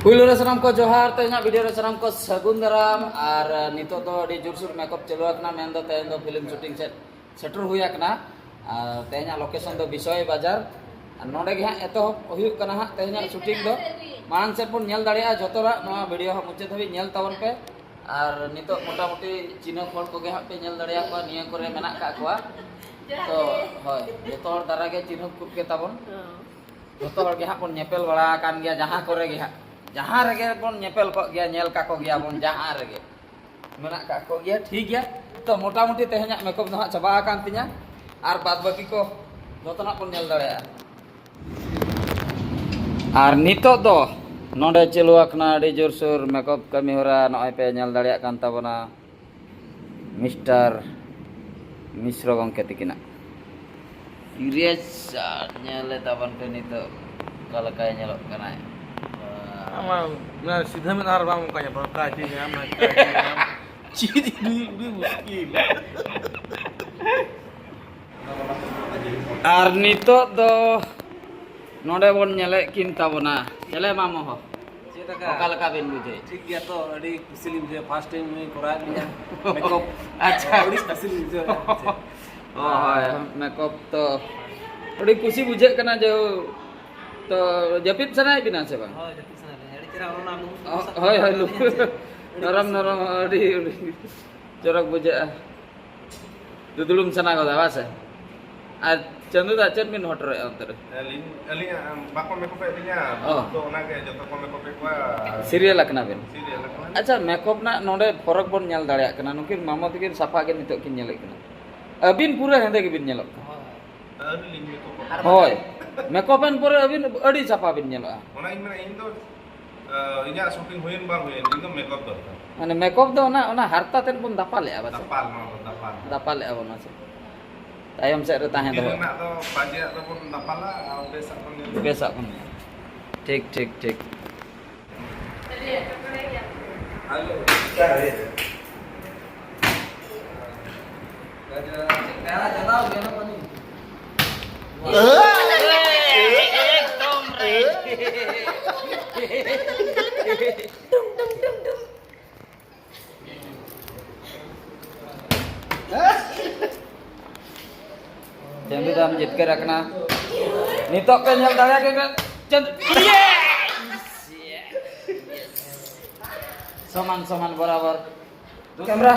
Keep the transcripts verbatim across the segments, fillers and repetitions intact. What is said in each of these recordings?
ᱯᱩᱭᱞᱩ ᱨᱮ ᱥᱟᱱᱟᱢ ᱠᱚ ᱡᱚᱦᱟᱨ, ᱛᱮᱦᱮᱧᱟᱜ ᱵᱷᱤᱰᱤᱭᱳ ᱨᱮ ᱥᱟᱱᱟᱢ ᱠᱚ ᱥᱟᱹᱜᱩᱱ ᱫᱟᱨᱟᱢ᱾ ᱟᱨ ᱱᱤᱛᱚᱜ ᱫᱚ ᱟᱹᱰᱤ ᱡᱳᱨᱥᱳᱨ ᱢᱮᱠᱚᱯ ᱪᱟᱹᱞᱩ ᱟᱠᱟᱱᱟ, ᱢᱮᱱᱫᱚ ᱛᱮᱦᱮᱧ ᱫᱚ ᱯᱷᱤᱞᱢ ᱥᱩᱴᱤᱝ ᱥᱮᱫ ᱥᱮᱴᱮᱨ ᱦᱩᱭ ᱟᱠᱟᱱᱟ᱾ ᱟᱨ ᱛᱮᱦᱮᱧᱟᱜ ᱞᱳᱠᱮᱥᱚᱱ ᱫᱚ ᱵᱤᱥᱚᱭ ᱵᱟᱡᱟᱨ᱾ ᱟᱨ ᱱᱚᱰᱮ ᱜᱮ ᱦᱟᱸᱜ ᱮᱛᱚᱦᱚᱵ ᱦᱩᱭᱩᱜ ᱠᱟᱱᱟ ᱦᱟᱸᱜ ᱛᱮᱦᱮᱧᱟᱜ ᱥᱩᱴᱤᱝ ᱫᱚ᱾ ᱢᱟᱲᱟᱝ ᱥᱮᱫ ᱵᱚᱱ ᱧᱮᱞ ᱫᱟᱲᱮᱭᱟᱜᱼᱟ ᱡᱚᱛᱚᱣᱟᱜ, ᱱᱚᱣᱟ ᱵᱷᱤᱰᱤᱭᱳ ᱦᱟᱸᱜ ᱢᱩᱪᱟᱹᱫ ᱫᱷᱟᱹᱵᱤᱡ ᱧᱮᱞ ᱛᱟᱵᱚᱱ ᱯᱮ᱾ ᱟᱨ ᱱᱤᱛᱚᱜ ᱢᱚᱴᱟᱢᱩᱴᱤ ᱪᱤᱱᱦᱟᱹᱯ ᱦᱚᱲ ᱠᱚᱜᱮ ᱦᱟᱸᱜ ᱯᱮ ᱧᱮᱞ ᱫᱟᱲᱮᱭᱟᱜ ᱠᱚᱣᱟ, ᱱᱤᱭᱟᱹ ᱠᱚᱨᱮ ᱢᱮᱱᱟᱜ ᱠᱟᱜ ᱠᱚᱣᱟ᱾ ᱛᱚ ᱦᱳᱭ, ᱡᱚᱛᱚ ᱦᱚᱲ ᱫᱟᱨᱟ ᱜᱮ ᱪᱤᱱᱦᱟᱹᱯ ᱠᱚᱜ ᱜᱮ ᱛᱟᱵᱚᱱ᱾ ᱡᱚᱛᱚ ᱦᱚᱲ ᱜᱮ ᱦᱟᱸᱜ ᱵᱚᱱ ᱧᱮᱯᱮᱞ ᱵᱟᱲᱟ ᱟᱠᱟᱱ ᱜᱮᱭᱟ, ᱡᱟᱦᱟᱸ ᱠᱚᱨᱮ ᱜᱮ ᱦᱟᱸᱜ, ᱡᱟᱦᱟᱸ ᱨᱮᱜᱮ ᱵᱚᱱ ᱧᱮᱯᱮᱞ ᱠᱚᱜ ᱜᱮᱭᱟ, ᱧᱮᱞ ᱠᱟᱠᱚ ᱜᱮᱭᱟ ᱵᱚᱱ, ᱡᱟᱦᱟᱸ ᱨᱮᱜᱮ ᱢᱮᱱᱟᱜ ᱠᱟᱜ ᱠᱚ ᱜᱮᱭᱟ᱾ ᱴᱷᱤᱠ ᱜᱮᱭᱟ, ᱛᱚ ᱢᱚᱴᱟᱢᱩᱴᱤ ᱛᱮᱦᱮᱧᱟᱜ ᱢᱮᱠᱚᱯ ᱫᱚ ᱦᱟᱸᱜ ᱪᱟᱵᱟ ᱟᱠᱟᱱ ᱛᱤᱧᱟ, ᱟᱨ ᱵᱟᱫ ᱵᱟᱹᱠᱤ ᱠᱚ ᱡᱚᱛᱚᱱᱟᱜ ᱵᱚᱱ ᱧᱮᱞ ᱫᱟᱲᱮᱭᱟᱜᱼᱟ᱾ ᱟᱨ ᱱᱤᱛᱚᱜ ᱫᱚ ᱱᱚᱰᱮ ᱪᱟᱹᱞᱩ ᱟᱠᱟᱱᱟ ᱟᱹᱰᱤ ᱡᱳᱨᱥᱳᱨ ᱢᱮᱠᱚᱯ ᱠᱟᱹᱢᱤ ᱦᱚᱨᱟ᱾ ᱱᱚᱜᱼᱚᱭ ᱯᱮ ᱧᱮᱞ ᱫᱟᱲᱮᱭᱟᱜ ᱠᱟᱱ ᱛᱟᱵᱚᱱᱟ ᱢᱤᱥᱴᱟᱨ ᱢᱤᱥᱨᱚ ᱜᱚᱢᱠᱮ ᱛᱤᱠᱤᱱᱟᱜ ᱥᱤᱨᱤᱭᱟᱥ ᱧᱮᱞ ᱞᱮ ᱛᱟᱵᱚᱱ ᱯᱮ ᱱᱤᱛᱚᱜ ᱚᱠᱟ ᱞᱮᱠᱟᱭ ᱧᱮᱞᱚᱜ ᱠᱟᱱᱟᱭ᱾ ᱟᱢᱟᱜ ᱚᱱᱟ ᱥᱤᱫᱷᱟᱹ ᱢᱮᱫ ᱟᱨ ᱵᱟᱢ ᱚᱱᱠᱟ ᱧᱟᱯᱟᱢ ᱠᱟᱱᱟ, ᱪᱮᱫ ᱧᱟᱢ ᱱᱟ, ᱪᱮᱫ ᱧᱟᱢ? ᱪᱮᱫ ᱟᱹᱰᱤ, ᱟᱹᱰᱤ ᱢᱩᱥᱠᱤᱞ᱾ ᱟᱨ ᱱᱤᱛᱚᱜ ᱫᱚ ᱱᱚᱰᱮ ᱵᱚᱱ ᱧᱮᱞᱮᱫ ᱠᱤᱱ ᱛᱟᱵᱚᱱᱟ ᱪᱮᱞᱮ ᱢᱟᱢᱚ ᱦᱚᱸ᱾ ᱪᱮᱫ ᱞᱮᱠᱟ? ᱚᱠᱟ ᱞᱮᱠᱟ ᱵᱤᱱ ᱵᱩᱡᱷᱟᱹᱣ? ᱴᱷᱤᱠ ᱜᱮᱭᱟ ᱛᱚ, ᱟᱹᱰᱤ ᱠᱩᱥᱤ ᱞᱤᱧ ᱵᱩᱡᱷᱟᱹᱣᱟ᱾ ᱯᱷᱟᱥᱴ ᱴᱟᱭᱤᱢ ᱞᱤᱧ ᱠᱚᱨᱟᱣᱮᱫ ᱞᱤᱧᱟ ᱢᱮᱠᱚᱯ᱾ ᱟᱪᱪᱷᱟ᱾ ᱟᱹᱰᱤ ᱠᱩᱥᱤ ᱞᱤᱧ ᱵᱩᱡᱷᱟᱹᱣᱟ᱾ ᱚ, ᱦᱳᱭ, ᱢᱮᱠᱚᱯ ᱛᱚ ᱟᱹᱰᱤ ᱠᱩᱥᱤ ᱵᱩᱡᱷᱟᱹᱜ ᱠᱟᱱᱟ᱾ ᱡᱮ ᱛᱚ ᱡᱟᱹᱯᱤᱫ ᱥᱟᱱᱟᱭᱮᱫ ᱵᱤᱱᱟ ᱥᱮ ᱵᱟᱝ? ᱦᱳᱭ, ᱡᱟᱹᱯᱤᱫ ᱥᱟᱱᱟ ᱞᱤᱧᱟ᱾ ᱟᱹᱰᱤ ᱪᱮᱦᱨᱟ ᱚᱱᱟ ᱞᱩ-, ᱚ, ᱦᱳᱭ, ᱦᱳᱭ, ᱞᱩ-, ᱱᱚᱨᱚᱢ ᱱᱚᱨᱚᱢ ᱟᱹᱰᱤ, ᱟᱹᱰᱤ ᱪᱚᱨᱚᱠ ᱵᱩᱡᱷᱟᱹᱜᱼᱟ᱾ ᱫᱩᱫᱩᱲᱩᱢ ᱥᱟᱱᱟ ᱜᱚᱫᱟ ᱵᱟᱝ ᱥᱮ? ᱟᱨ ᱪᱟᱸᱫᱩ ᱫᱟ ᱪᱮᱫ ᱵᱤᱱ ᱦᱚᱴᱚᱨᱮᱜᱼᱟ ᱚᱱᱛᱮ ᱨᱮ? ᱟᱹᱞᱤᱧ ᱟᱹᱞᱤᱧᱟᱜ ᱵᱟᱠᱚ ᱢᱮᱠᱚᱯ ᱮᱫ ᱞᱤᱧᱟ᱾ ᱚ᱾ ᱛᱚ ᱚᱱᱟᱜᱮ ᱡᱚᱛᱚ ᱠᱚ ᱢᱮᱠᱚᱯ ᱮᱫ ᱠᱚᱣᱟ᱾ ᱥᱤᱨᱤᱭᱟᱞ ᱟᱠᱟᱱᱟ ᱵᱤᱱ? ᱥᱤᱨᱤᱭᱟᱞ ᱟᱠᱟᱱᱟ᱾ ᱟᱪᱪᱷᱟ, ᱢᱮᱠᱚᱯ ᱨᱮᱱᱟᱜ ᱱᱚᱰᱮ ᱯᱷᱚᱨᱚᱠ ᱵᱚᱱ ᱧᱮᱞ ᱫᱟᱲᱮᱭᱟᱜ ᱠᱟᱱᱟ᱾ ᱱᱩᱠᱤᱱ ᱢᱟᱢᱚ ᱛᱟᱹᱠᱤᱱ ᱥᱟᱯᱷᱟ ᱜᱮ ᱱᱤᱛᱚᱜ ᱠᱤᱱ ᱧᱮᱞᱚᱜ ᱠᱟᱱᱟ᱾ ᱟᱹᱵᱤᱱ ᱯᱩᱨᱟᱹ ᱦᱮᱸᱫᱮ ᱜᱮᱵᱤᱱ ᱧᱮᱞᱚᱜ ᱠᱟᱱᱟ᱾ ᱟᱹᱣᱨᱤ ᱞᱤᱧ ᱢᱮᱠᱚᱯ᱾ ᱦᱳᱭ, ᱢᱮᱠᱚᱯ ᱮᱱ ᱯᱚᱨᱮ ᱟᱹᱵᱤᱱ ᱟᱹᱰᱤ ᱥᱟᱯᱷᱟ ᱵᱤᱱ ᱧᱮᱞᱚᱜᱼᱟ᱾ ᱚᱱᱟᱧ ᱢᱮᱱᱟ, ᱤᱧ ᱫᱚ ᱤᱧᱟᱹᱜ ᱥᱩᱴᱤᱝ ᱦᱩᱭᱮᱱ ᱵᱟᱝ ᱦᱩᱭᱮᱱ, ᱤᱧ ᱫᱚ ᱢᱮᱠᱚᱯ ᱫᱚᱨᱠᱟᱨ᱾ ᱢᱟᱱᱮ ᱢᱮᱠᱚᱯ ᱫᱚ ᱚᱱᱟ, ᱚᱱᱟ ᱦᱟᱨᱛᱟ ᱛᱮᱫ ᱵᱚᱱ ᱫᱟᱯᱟᱞᱮᱜᱼᱟ ᱵᱟᱥᱮ? ᱫᱟᱯᱟᱞ, ᱱᱚᱣᱟ ᱫᱚ ᱫᱟᱯᱟᱞ᱾ ᱫᱟᱯᱟᱞᱮᱜᱼᱟ ᱵᱚᱱ ᱢᱟᱥᱮ᱾ ᱛᱟᱭᱚᱢ ᱥᱮᱫ ᱨᱮ ᱛᱟᱦᱮᱸ ᱵᱤᱨ ᱫᱚ᱾ ᱨᱮᱱᱟᱜ ᱫᱚ ᱵᱟᱡᱮᱭᱟᱜ ᱫᱚᱵᱚᱱ ᱫᱟᱯᱟᱞᱟ, ᱟᱨ ᱵᱮᱥᱟᱜ ᱵᱚᱱ ᱧᱮᱞᱟ᱾ ᱵᱮᱥᱟᱜ ᱵᱚᱱ ᱧᱮᱞᱟ᱾ ᱴᱷᱤᱠ, ᱴᱷᱤᱠ, ᱴᱷᱤᱠ᱾ ᱦᱮᱞᱳ᱾ ᱪᱟᱸᱫᱩ ᱫᱟᱢ ᱡᱤᱛᱠᱟᱹᱨ ᱟᱠᱟᱱᱟ᱾ ᱱᱤᱛᱚᱜ ᱯᱮ ᱧᱮᱞ ᱫᱟᱲᱮᱭᱟᱜ ᱠᱟᱱᱟ ᱪᱟᱸᱫᱩ᱾ Yes! Yes! ᱥᱚᱢᱟᱱ ᱥᱚᱢᱟᱱ ᱵᱚᱨᱟᱵᱚᱨ᱾ Camera,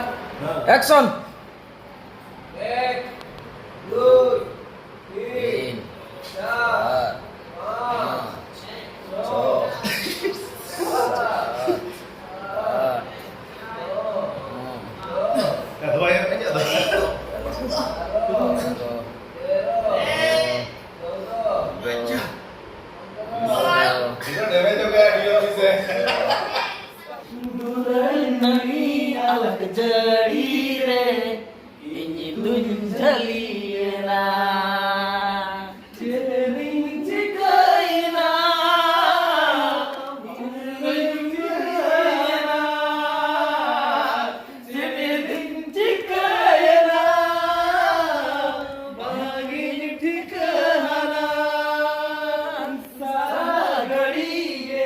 action! ᱮᱠ, ᱫᱩᱭ, ᱛᱤᱱ, ᱛᱤᱱ, ᱪᱟᱨ, ᱪᱟᱨ, ᱯᱟᱸᱪ, ᱯᱟᱸᱪ, ᱪᱷᱚ, ᱪᱷᱚ, ᱥᱟᱛ, ᱥᱟᱛ, ᱟᱴ, ᱱᱚ, ᱫᱚᱥ, ᱮᱜᱟᱨᱚ, ᱵᱟᱨᱚ, ᱯᱚᱱᱨᱚ᱾ ᱫᱩᱞᱟᱹᱲ ᱱᱟᱹᱲᱤ ᱟᱞᱟᱜᱽ ᱡᱟᱹᱲᱤ ᱨᱮ ᱤᱧ ᱫᱩᱧ ᱡᱷᱟᱹᱞᱤᱭᱮᱱᱟ᱾ ᱪᱮᱫ ᱨᱤᱧ ᱪᱤᱠᱟᱹᱭᱮᱱᱟ? ᱪᱮᱫ ᱨᱤᱧ ᱪᱤᱠᱟᱹᱭᱮᱱᱟ? ᱵᱟᱝᱤᱧ ᱴᱷᱤᱠᱟᱹᱱᱟ᱾ ᱥᱟᱨᱟ ᱜᱷᱟᱹᱲᱤ ᱜᱮ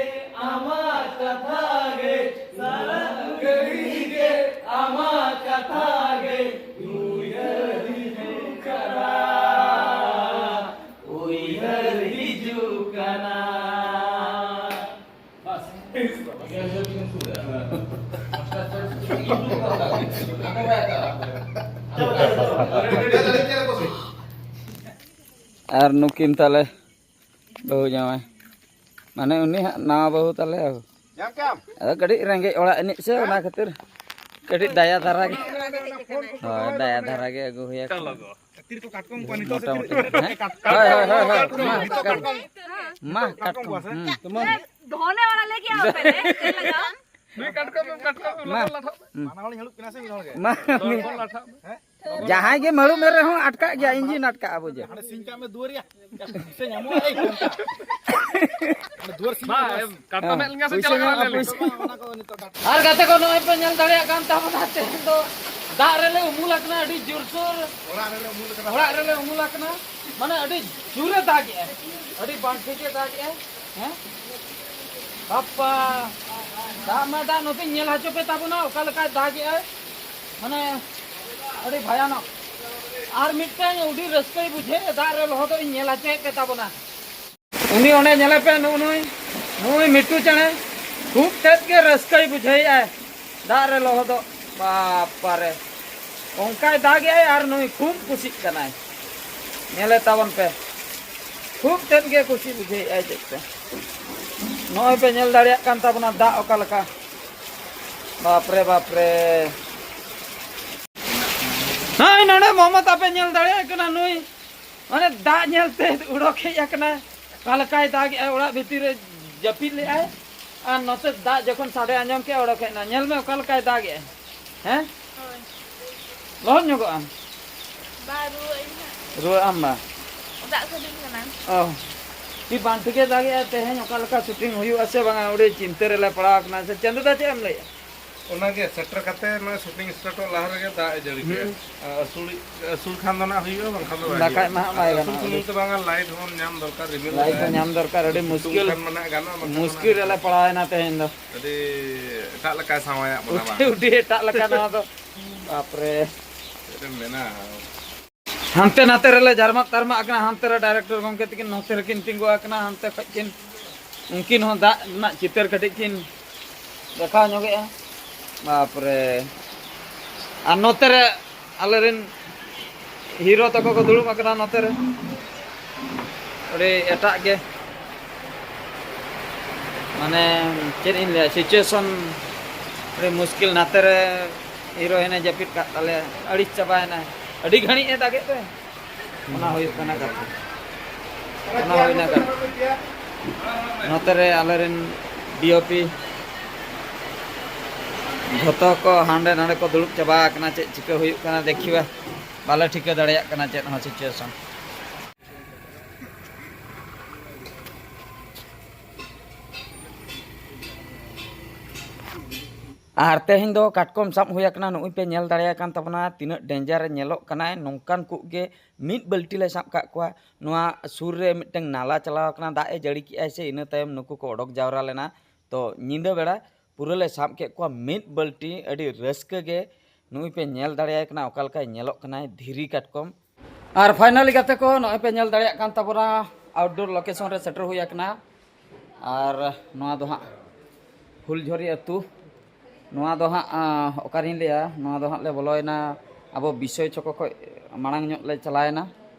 ᱟᱢᱟᱜ ᱠᱟᱛᱷᱟ ᱜᱮ, ᱥᱟᱨᱟ ᱜᱷᱟᱹᱲᱤ ᱜᱮ ᱟᱢᱟᱜ ᱠᱟᱛᱷᱟ ᱜᱮ ᱩᱭᱦᱟᱹᱨ ᱦᱤᱡᱩᱜ ᱠᱟᱱᱟ, ᱩᱭᱦᱟᱹᱨ ᱦᱤᱡᱩᱜ ᱠᱟᱱᱟ᱾ ᱵᱟᱥ᱾ ᱟᱨ ᱱᱩᱠᱤᱱ ᱛᱟᱞᱮ ᱵᱟᱹᱦᱩ ᱡᱟᱶᱟᱭ, ᱢᱟᱱᱮ ᱩᱱᱤ ᱦᱟᱸᱜ ᱱᱟᱣᱟ ᱵᱟᱹᱦᱩ ᱛᱟᱞᱮ᱾ ᱟᱫᱚ ᱠᱟᱹᱴᱤᱡ ᱨᱮᱸᱜᱮᱡ ᱚᱲᱟᱜ ᱮᱱᱮᱡ ᱥᱮ, ᱚᱱᱟ ᱠᱷᱟᱹᱛᱤᱨ ᱠᱟᱹᱴᱤᱡ ᱫᱟᱭᱟ ᱫᱷᱟᱨᱟ ᱜᱮ᱾ ᱦᱳᱭ, ᱫᱟᱭᱟ ᱫᱷᱟᱨᱟ ᱜᱮ ᱟᱹᱜᱩ ᱦᱩᱭ ᱟᱠᱟᱱᱟ᱾ ᱛᱤ ᱨᱮᱠᱚ ᱠᱟᱴᱠᱚᱢ ᱠᱚᱣᱟ ᱱᱤᱛᱚᱜ ᱥᱮ ᱢᱚᱴᱟᱢᱩᱴᱤ, ᱛᱤ ᱨᱮ? ᱦᱮᱸ? ᱠᱟᱴᱠᱚᱢ ᱦᱳᱭ, ᱦᱳᱭ, ᱦᱳᱭ, ᱦᱳᱭ, ᱠᱚᱣᱟ? ᱢᱟ, ᱠᱟᱴᱠᱚᱢ᱾ ᱢᱟ, ᱠᱟᱴᱠᱚᱢ ᱠᱟᱴᱠᱚᱢ, ᱠᱚᱣᱟ ᱥᱮ? ᱦᱩᱸ᱾ ᱫᱷᱚᱱᱮ ᱣᱟᱞᱟ ᱞᱮᱠᱮ ᱟᱣ ᱯᱮᱦᱞᱮ, ᱛᱮᱞ ᱞᱟᱜᱟᱣ᱾ ᱱᱩᱭ ᱠᱟᱴᱠᱚᱢ, ᱠᱟᱴᱠᱚᱢ, ᱢᱟ᱾ ᱞᱟᱴᱷᱟ, ᱞᱟᱴᱷᱟ᱾ ᱦᱩᱸ᱾ ᱵᱟᱱᱟ ᱦᱚᱲᱤᱧ ᱦᱟᱹᱲᱩᱵ ᱠᱤᱱᱟ ᱥᱮ ᱢᱤᱫ ᱦᱚᱲ ᱜᱮ? ᱢᱟ, ᱞᱟᱴᱷᱟ᱾ ᱦᱮᱸ? ᱡᱟᱦᱟᱸᱭ ᱜᱮ ᱢᱟᱹᱲᱩᱵ ᱢᱮ ᱨᱮᱦᱚᱸ ᱟᱴᱠᱟᱜ ᱜᱮᱭᱟ, ᱤᱧᱡᱤᱱ ᱟᱴᱠᱟᱜᱼᱟ ᱵᱩᱡᱷᱟᱹᱣ᱾ ᱦᱟᱸᱰᱮ ᱥᱤᱧ ᱠᱟᱜ ᱢᱮ ᱫᱩᱣᱟᱹᱨ ᱨᱮᱭᱟᱜ᱾ ᱯᱩᱭᱥᱟᱹ ᱧᱟᱢᱚᱜᱼᱟ, ᱮᱭ, ᱚᱱᱠᱟ᱾ ᱚᱱᱟ ᱫᱩᱣᱟᱹᱨ ᱥᱤᱧ ᱵᱟ, ᱠᱟᱜ ᱢᱮ᱾ ᱮᱢ, ᱠᱟᱴᱟ ᱢᱮᱫ ᱞᱮᱱᱠᱷᱟᱱ ᱥᱮ ᱯᱩᱭᱥᱟᱹ ᱪᱮᱫ ᱞᱮᱠᱟ ᱧᱟᱢᱚᱜᱼᱟ, ᱞᱟᱹᱭ ᱞᱮ? ᱯᱩᱭᱥᱟᱹ᱾ ᱚᱱᱟ ᱠᱚ ᱱᱤᱛᱚᱜ ᱰᱟᱴᱟ᱾ ᱟᱨ ᱜᱟᱛᱮ ᱠᱚ, ᱱᱚᱜᱼᱚᱭ ᱯᱮ ᱧᱮᱞ ᱫᱟᱲᱮᱭᱟᱜ ᱠᱟᱱ ᱛᱟᱵᱚᱱᱟ, ᱛᱮᱦᱮᱧ ᱫᱚ ᱫᱟᱜ ᱨᱮᱞᱮ ᱩᱢᱩᱞ ᱟᱠᱟᱱᱟ, ᱟᱹᱰᱤ ᱡᱳᱨᱥᱳᱨ᱾ ᱚᱲᱟᱜ ᱨᱮᱞᱮ ᱩᱢᱩᱞ ᱟᱠᱟᱱᱟ᱾ ᱚᱲᱟᱜ ᱨᱮᱞᱮ ᱩᱢᱩᱞ ᱟᱠᱟᱱᱟ, ᱢᱟᱱᱮ ᱟᱹᱰᱤ ᱡᱳᱨᱮ ᱫᱟᱜᱮᱜᱼᱟ, ᱟᱹᱰᱤ ᱵᱟᱝ ᱴᱷᱤᱠᱮ ᱫᱟᱜᱮᱜᱼᱟ, ᱦᱮᱸ? ᱵᱟᱯᱟ, ᱫᱟᱜ ᱢᱟ ᱫᱟᱜ, ᱱᱚᱛᱮᱧ ᱧᱮᱞ ᱦᱚᱪᱚ ᱯᱮ ᱛᱟᱵᱚᱱᱟ ᱚᱠᱟ ᱞᱮᱠᱟᱭ ᱫᱟᱜᱮᱜᱼᱟᱭ, ᱢᱟᱱᱮ ᱟᱹᱰᱤ ᱵᱷᱟᱭᱟᱱᱚᱠ᱾ ᱟᱨ ᱢᱤᱫᱴᱟᱝ ᱟᱹᱰᱤ ᱨᱟᱹᱥᱠᱟᱹᱭ ᱵᱩᱡᱷᱟᱹᱣᱮᱫᱼᱟ, ᱫᱟᱜ ᱨᱮ ᱞᱚᱦᱚᱫᱚᱜ ᱤᱧ ᱧᱮᱞ ᱦᱚᱪᱚᱭᱮᱫ ᱯᱮ ᱛᱟᱵᱚᱱᱟ᱾ ᱩᱱᱤ ᱚᱸᱰᱮ ᱧᱮᱞᱮ ᱯᱮ, ᱱᱩᱜᱼᱩ ᱱᱩᱭ, ᱱᱩᱭ ᱢᱤᱴᱩ ᱪᱮᱬᱮ ᱠᱷᱩᱵ ᱛᱮᱫ ᱜᱮ ᱨᱟᱹᱥᱠᱟᱹᱭ ᱵᱩᱡᱷᱟᱹᱣᱮᱫᱼᱟᱭ ᱫᱟᱜ ᱨᱮ ᱞᱚᱦᱚᱫᱚᱜ᱾ ᱵᱟᱯᱟᱨᱮ, ᱚᱱᱠᱟᱭ ᱫᱟᱜᱮᱜᱼᱟᱭ ᱟᱨ ᱱᱩᱭ ᱠᱷᱩᱵ ᱠᱩᱥᱤᱜ ᱠᱟᱱᱟᱭ᱾ ᱧᱮᱞᱮ ᱛᱟᱵᱚᱱ ᱯᱮ, ᱠᱷᱩᱵ ᱛᱮᱫ ᱜᱮ ᱠᱩᱥᱤ ᱵᱩᱡᱷᱟᱹᱣᱮᱫᱼᱟᱭ ᱪᱮᱫ ᱛᱮ᱾ ᱱᱚᱜᱼᱚᱭ ᱯᱮ ᱧᱮᱞ ᱫᱟᱲᱮᱭᱟᱜ ᱠᱟᱱ ᱛᱟᱵᱚᱱᱟ ᱫᱟᱜ ᱚᱠᱟ ᱞᱮᱠᱟ᱾ ᱵᱟᱯᱨᱮ, ᱵᱟᱯᱨᱮ᱾ ᱱᱚᱜᱼᱚᱭ ᱱᱚᱰᱮ ᱢᱚᱢᱚᱛᱟ ᱯᱮ ᱧᱮᱞ ᱫᱟᱲᱮᱭᱟᱜ ᱠᱟᱱᱟ, ᱱᱩᱭ ᱢᱟᱱᱮ ᱫᱟᱜ ᱧᱮᱞ ᱛᱮ ᱩᱰᱚᱠ ᱦᱮᱡ ᱟᱠᱟᱱᱟᱭ᱾ ᱚᱠᱟ ᱞᱮᱠᱟᱭ ᱫᱟᱜᱮᱜᱼᱟᱭ, ᱚᱲᱟᱜ ᱵᱷᱤᱛᱤᱨ ᱨᱮ ᱡᱟᱹᱯᱤᱫ ᱞᱮᱜᱼᱟᱭ, ᱟᱨ ᱱᱚᱛᱮ ᱫᱟᱜ ᱡᱚᱠᱷᱚᱱ ᱥᱟᱰᱮ ᱟᱸᱡᱚᱢ ᱠᱮᱜᱼᱟ, ᱚᱰᱚᱠ ᱦᱮᱡ ᱮᱱᱟ᱾ ᱧᱮᱞ ᱢᱮ ᱚᱠᱟ ᱞᱮᱠᱟᱭ ᱫᱟᱜᱮᱜᱼᱟᱭ᱾ ᱦᱮᱸ? ᱦᱳᱭ᱾ ᱞᱚᱦᱚᱫ ᱧᱚᱜᱚᱜ ᱟᱢ? ᱵᱟ, ᱨᱩᱣᱟᱹᱜ ᱟᱹᱧ ᱦᱟᱸᱜ᱾ ᱨᱩᱣᱟᱹᱜ ᱟᱢ ᱵᱟ? ᱫᱟᱜ ᱥᱟᱰᱮ ᱠᱟᱱᱟ᱾ ᱚ᱾ ᱠᱤ ᱵᱟᱝ ᱴᱷᱤᱠᱮ ᱫᱟᱜᱮᱜᱼᱟ ᱛᱮᱦᱮᱧ, ᱚᱠᱟ ᱞᱮᱠᱟ ᱥᱩᱴᱤᱝ ᱦᱩᱭᱩᱜᱼᱟ ᱥᱮ ᱵᱟᱝᱟ, ᱟᱹᱰᱤ ᱪᱤᱱᱛᱟᱹ ᱨᱮᱞᱮ ᱯᱟᱲᱟᱣ ᱟᱠᱟᱱᱟ᱾ ᱥᱮ ᱪᱟᱸᱫᱩ ᱫᱟ, ᱪᱮᱫ ᱮᱢ ᱞᱟᱹᱭᱮᱜᱼᱟ? ᱚᱱᱟᱜᱮ ᱥᱮᱴᱮᱨ ᱠᱟᱛᱮ ᱱᱚᱜᱼᱚᱭ ᱥᱩᱴᱤᱝ ᱥᱴᱟᱨᱴᱚᱜ ᱞᱟᱦᱟ ᱨᱮᱜᱮ ᱫᱟᱜ ᱮ ᱡᱟᱹᱲᱤ ᱠᱮᱜᱼᱟ᱾ ᱦᱩᱸ᱾ ᱟᱨ ᱟᱹᱥᱩᱲᱤᱡ, ᱟᱹᱥᱩᱲ ᱠᱷᱟᱱ ᱫᱚ ᱱᱟᱜ ᱦᱩᱭᱩᱜᱼᱟ, ᱵᱟᱝᱠᱷᱟᱱ ᱫᱚ ᱵᱟᱭ ᱵᱟᱠᱷᱟᱡ ᱦᱩᱭᱩᱜᱼᱟ᱾ ᱢᱟ ᱦᱟᱸᱜ ᱵᱟᱭ ᱟᱨ ᱜᱟᱱᱚᱜᱼᱟ, ᱟᱹᱥᱩᱲ ᱟᱹᱰᱤ ᱥᱩᱢᱩᱝ ᱛᱮ ᱵᱟᱝᱟ, ᱞᱟᱭᱤᱴ ᱦᱚᱸᱵᱚᱱ ᱧᱟᱢ ᱫᱚᱨᱠᱟᱨ, ᱨᱤᱢᱤᱞ ᱞᱟᱭᱤᱴ ᱠᱟᱫᱟᱭ᱾ ᱦᱚᱸ ᱧᱟᱢ ᱫᱚᱨᱠᱟᱨ, ᱟᱹᱰᱤ ᱥᱤᱛᱩᱝ ᱢᱩᱥᱠᱤᱞ, ᱠᱷᱟᱱ ᱢᱟ ᱱᱟᱜ ᱜᱟᱱᱚᱜᱼᱟ, ᱵᱟᱝᱠᱷᱟᱱ ᱢᱟ ᱢᱩᱥᱠᱤᱞ ᱨᱮᱞᱮ ᱯᱟᱲᱟᱣᱮᱱᱟ ᱛᱮᱦᱮᱧ ᱫᱚ᱾ ᱟᱹᱰᱤ ᱮᱴᱟᱜ ᱞᱮᱠᱟᱭ ᱥᱟᱶᱟᱭᱟᱜ ᱵᱚᱱᱟ ᱩᱰᱤ, ᱵᱟᱝ? ᱩᱰᱤ ᱮᱴᱟᱜ ᱞᱮᱠᱟ ᱱᱚᱣᱟ ᱫᱚ᱾ ᱵᱟᱯᱨᱮ᱾ ᱪᱮᱫ ᱮᱢ ᱢᱮᱱᱟ? ᱦᱟᱱᱛᱮ ᱱᱟᱛᱮ ᱨᱮᱞᱮ ᱡᱟᱨᱢᱟᱜ ᱛᱟᱨᱢᱟᱜ ᱠᱟᱱᱟ, ᱦᱟᱱᱛᱮ ᱨᱮ ᱰᱟᱭᱨᱮᱠᱴᱚᱨ ᱜᱚᱢᱠᱮ ᱛᱟᱹᱠᱤᱱ ᱱᱚᱛᱮ ᱨᱮᱠᱤᱱ ᱛᱤᱸᱜᱩ ᱟᱠᱟᱱᱟ, ᱦᱟᱱᱛᱮ ᱠᱷᱚᱡ ᱠᱤᱱ, ᱩᱱᱠᱤᱱ ᱦᱚᱸ ᱫᱟᱜ ᱨᱮᱱᱟᱜ ᱪᱤᱛᱟᱹᱨ ᱠᱟᱹᱴᱤᱡ ᱠᱤᱱ ᱫᱮᱠᱷᱟᱣ ᱧᱚᱜᱮᱜᱼᱟ᱾ ᱵᱟᱯᱨᱮ᱾ ᱟᱨ ᱱᱚᱛᱮ ᱨᱮ ᱟᱞᱮᱨᱮᱱ ᱦᱤᱨᱳ ᱛᱟᱠᱚ ᱠᱚ ᱫᱩᱲᱩᱵ ᱟᱠᱟᱱᱟ ᱱᱚᱛᱮ ᱨᱮ᱾ ᱟᱹᱰᱤ ᱮᱴᱟᱜ ᱜᱮ, ᱢᱟᱱᱮ, ᱪᱮᱫ ᱤᱧ ᱞᱟᱹᱭᱟ, ᱥᱤᱪᱩᱭᱮᱥᱚᱱ ᱟᱹᱰᱤ ᱢᱩᱥᱠᱤᱞ᱾ ᱱᱟᱛᱮ ᱨᱮ ᱦᱤᱨᱳᱭᱤᱱᱮ ᱡᱟᱹᱯᱤᱫ ᱠᱟᱜ ᱛᱟᱞᱮᱭᱟ, ᱟᱹᱲᱤᱥ ᱪᱟᱵᱟᱭᱮᱱᱟᱭ᱾ ᱟᱹᱰᱤ ᱜᱷᱟᱹᱲᱤᱡ ᱮ ᱫᱟᱜᱮᱫ ᱛᱟᱭ᱾ ᱚᱱᱟ ᱦᱩᱭᱩᱜ ᱠᱟᱱᱟ ᱠᱟᱛᱷᱟ᱾ ᱚᱱᱟ ᱦᱩᱭᱱᱟ ᱠᱟᱛᱷᱟ᱾ ᱱᱚᱛᱮ ᱨᱮ ᱟᱞᱮᱨᱮᱱ ᱰᱤ ᱳ ᱯᱤ ᱡᱷᱚᱛᱚ ᱠᱚ ᱦᱟᱸᱰᱮ ᱱᱟᱰᱮ ᱠᱚ ᱫᱩᱲᱩᱵ ᱪᱟᱵᱟ ᱟᱠᱟᱱᱟ᱾ ᱪᱮᱫ ᱪᱤᱠᱟᱹ ᱦᱩᱭᱩᱜ ᱠᱟᱱᱟ ᱫᱮᱠᱷᱤᱵᱟ, ᱵᱟᱞᱮ ᱴᱷᱤᱠᱟᱹ ᱫᱟᱲᱮᱭᱟᱜ ᱠᱟᱱᱟ ᱪᱮᱫ ᱦᱚᱸ ᱥᱤᱪᱩᱭᱮᱥᱚᱱ᱾ ᱟᱨ ᱛᱮᱦᱮᱧ ᱫᱚ ᱠᱟᱴᱠᱚᱢ ᱥᱟᱵ ᱦᱩᱭ ᱟᱠᱟᱱᱟ᱾ ᱱᱚᱜᱼᱚᱭ ᱯᱮ ᱧᱮᱞ ᱫᱟᱲᱮᱭᱟᱜ ᱠᱟᱱ ᱛᱟᱵᱚᱱᱟ ᱛᱤᱱᱟᱹᱜ ᱰᱮᱧᱡᱟᱨ ᱮ ᱧᱮᱞᱚᱜ ᱠᱟᱱᱟᱭ᱾ ᱱᱚᱝᱠᱟᱱ ᱠᱚ ᱜᱮ ᱢᱤᱫ ᱵᱟᱹᱞᱴᱤ ᱞᱮ ᱥᱟᱵ ᱠᱟᱜ ᱠᱚᱣᱟ᱾ ᱱᱚᱣᱟ ᱥᱩᱨ ᱨᱮ ᱢᱤᱫᱴᱟᱝ ᱱᱟᱞᱟ ᱪᱟᱞᱟᱣ ᱟᱠᱟᱱᱟ, ᱫᱟᱜ ᱮ ᱡᱟᱹᱲᱤ ᱠᱮᱜᱼᱟᱭ ᱥᱮ, ᱤᱱᱟᱹ ᱛᱟᱭᱚᱢ ᱱᱩᱠᱩ ᱠᱚ ᱚᱰᱚᱠ ᱡᱟᱣᱨᱟ ᱞᱮᱱᱟ᱾ ᱛᱚ ᱧᱤᱫᱟᱹ ᱵᱮᱲᱟ ᱯᱩᱨᱟᱹ ᱞᱮ ᱥᱟᱵ ᱠᱮᱫ ᱠᱚᱣᱟ ᱢᱤᱫ ᱵᱟᱹᱞᱴᱤ, ᱟᱹᱰᱤ ᱨᱟᱹᱥᱠᱟᱹ ᱜᱮ᱾ ᱱᱩᱭ ᱯᱮ ᱧᱮᱞ ᱫᱟᱲᱮᱭᱟᱭ ᱠᱟᱱᱟ ᱚᱠᱟ ᱞᱮᱠᱟᱭ ᱧᱮᱞᱚᱜ ᱠᱟᱱᱟᱭ, ᱫᱷᱤᱨᱤ ᱠᱟᱴᱠᱚᱢ᱾ ᱟᱨ finally ᱜᱟᱛᱮ ᱠᱚ, ᱱᱚᱜᱼᱚᱭ ᱯᱮ ᱧᱮᱞ ᱫᱟᱲᱮᱭᱟᱜ ᱠᱟᱱ ᱛᱟᱵᱚᱱᱟ, outdoor location ᱨᱮ ᱥᱮᱴᱮᱨ ᱦᱩᱭ ᱟᱠᱟᱱᱟ᱾ ᱟᱨ ᱱᱚᱣᱟ ᱫᱚ ᱦᱟᱸᱜ ᱯᱷᱩᱞᱡᱷᱚᱨᱤ ᱟᱹᱛᱩ᱾ ᱱᱚᱣᱟ ᱫᱚ ᱦᱟᱸᱜ, ᱟᱸ, ᱚᱠᱟᱨᱤᱧ ᱞᱟᱹᱭᱟ, ᱱᱚᱣᱟ ᱫᱚ ᱦᱟᱸᱜ ᱞᱮ ᱵᱚᱞᱚᱭᱮᱱᱟ ᱟᱵᱚ ᱵᱤᱥᱚᱭ ᱪᱷᱚᱠᱚ ᱠᱷᱚᱡ ᱢᱟᱲᱟᱝ ᱧᱚᱜ ᱞᱮ ᱪᱟᱞᱟᱣᱮᱱᱟ,